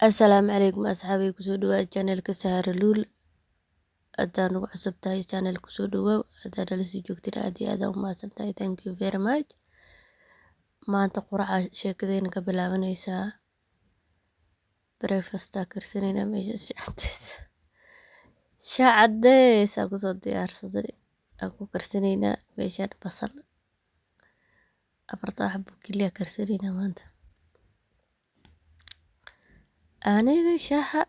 Asalaamu calaykum asxaabay, kusoo dhawaada channelka Sahara Luul. Hadaa nagu cusub tahay channel, kusoo dhawaaw. Hadaa nala sii joogtin, aad iyo aad u mahadsan tahay, thank you very much. Maanta quraca sheekadeena ka bilaabanaysaa. Breakfast aa karsanayna. Meesha shaah cadeys, shaah cadeys aa kusoo diyaarsaday, aan ku karsanaynaa. Meeshaan basal afarta xabo keliya karsanaynaa maanta. Aniga shaaha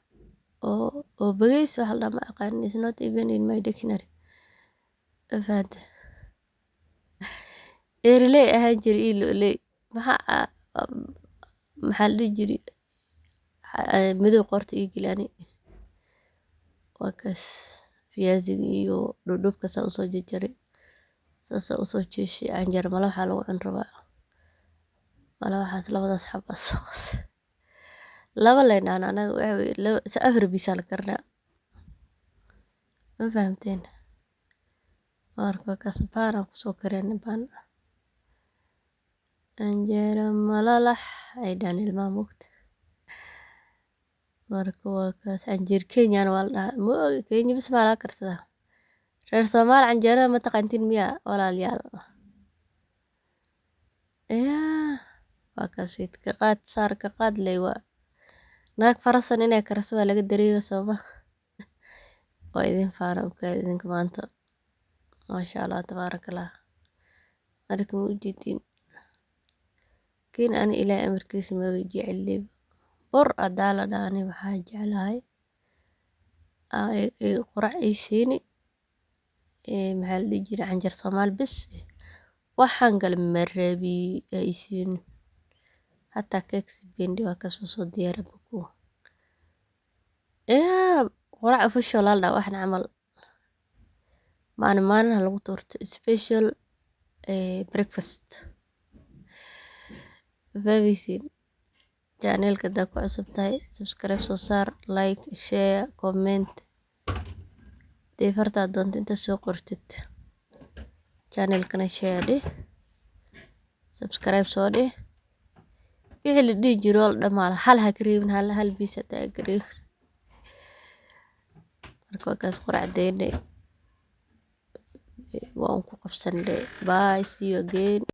oo bageys waxa la dhaho ma aqaanin, is not even in my dictionary. Ma fahante? Eriley ahaan jire iyo lo'ley. Maxaa la dhihi jire? Madow qoorta ii geli ani. Waa kaas fiyaasiga iyo dhudhubka saa usoo jarjaray, saasaa usoo jeeshay. Canjeero malawax lagu cuni rabaa. Malawaxaas labadaas xabo soo qasay, laba leen dhahnaa anaga. Waxa weye laba afar piece aa la karinaa, ma fahamteen? Marka waa kaas, pan aan kusoo karinay, pan canjeero malalax ay dhahaan ilmaha moogta. Marka waa kaas, canjeero Kenyana waa la dhahaa. Ma ogi, Kenya bis maa laga karsadaa? Reer Soomaali canjeerada ma taqaantiin miyaa, walaalayaal? Yaa waa kaas, ka qaad saar, ka qaad ley. Waa naag farasan inay kariso waa laga dareema, sooma? Waa idin faana ukaadi idinka maanta, maasha Allah, tabaaraka Allah. Marka ma ujeedin kiin ani Ilaahay amarkiisa maba jecli bur hadaa la dhaho. Ani waxaa jeclahay qurac ii siini, maxaa la dhihi jiray, canjeero Soomaali bis. Waxaan kale ma rabi, ha ii siinin hataa keek sipendi. Waa kaas, soo diyaari kuwa. Yaa qurac official aa la dhahaa waxan camal, maalin maalin ha lagu tuurto special breakfast. Fahmaysiin? Channelka hadaa ku cusub tahay, subscribe soo saar, like, share, comment. Dee fartaa doonto inta soo qortid, channelkana share dheh, subscribe soo dheh, wixii la dhihi jiro oo la dhamaala. Hal ha ka reebin, hal hal piece hataa ha ka reebin. Marka waa kaas quracdeena, waan ku qabsanay. Bye, see you again.